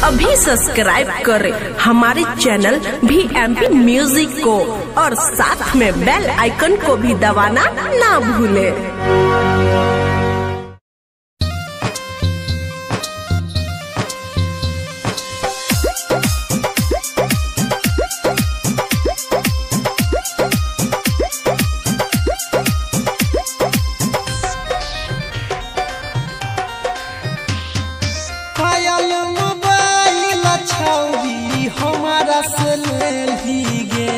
अभी सब्सक्राइब करें हमारे चैनल VMP music को और साथ में बेल आइकन को भी दबाना ना भूलें। हमारा से ले गे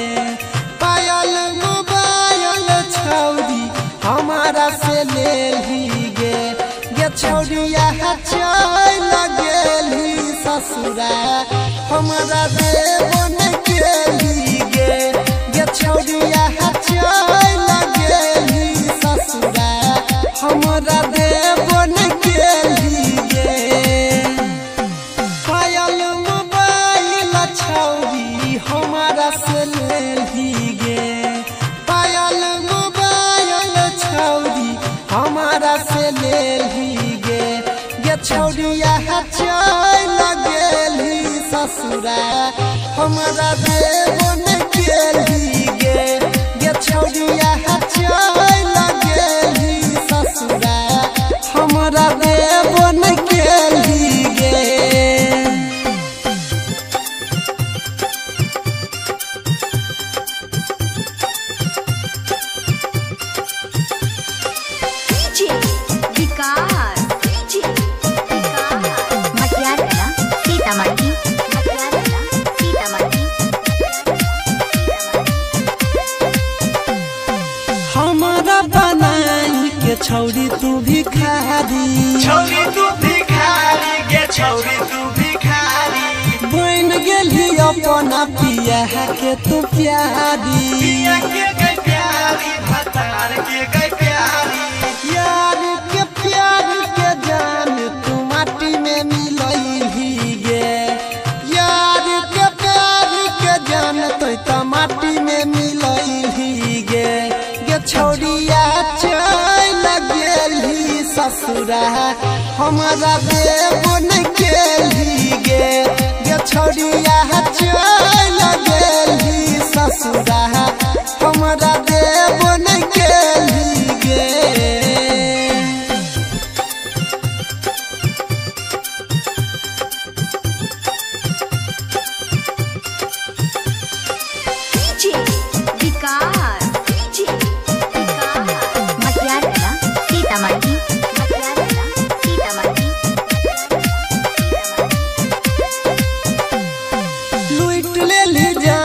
पायल मोबाइल छौरी हमारा से ले गे गे छौरिया चल गेली ससुरा हमारा देवन के गे गे छौरिया चल गेली ससुरा हमारा देवन के गे पायल छौरी हमारा से ले गे पायल मोबाइल छौरी हमारा से ले गे गे छौरिया चल गेली ससुरा हमारा देवन के गे गे छौरिया चल गेली ससुरा हमारा देवन के गे। हमारा बनाई के छौरी तू भिखारी छौरी तू भिखारी गे छौरी तू भिखारी बन गेली अपना पिया के तू प्यारी पिया के गई प्यारी भतार के गई प्यारी यार के प्यार के जान तू माटी में मिलई गे यार के प्यार के जान तो माटी में मिलई गे छौरिया चल गेली ससुरा हमारा देवन के गे गे छौरिया चल गेली ससुरा हमारा देवन के गे।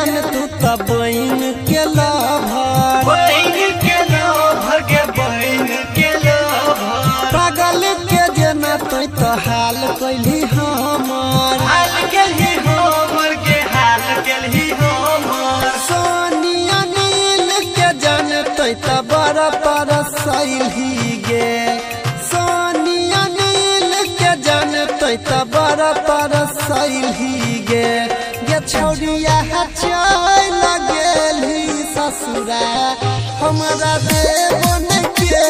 बहन के लभर बहन के लभर के बहन के लभर पागल के जेना तो हाल कैली हमर हाल केली हमर के हाल केली हमर सोनिया नील के जान तो बड़ तरसैली गे सोनिया नील के जान तो बड़ तरसैली गे गे छौरिया चल गेली ससुरा हमारा देवन के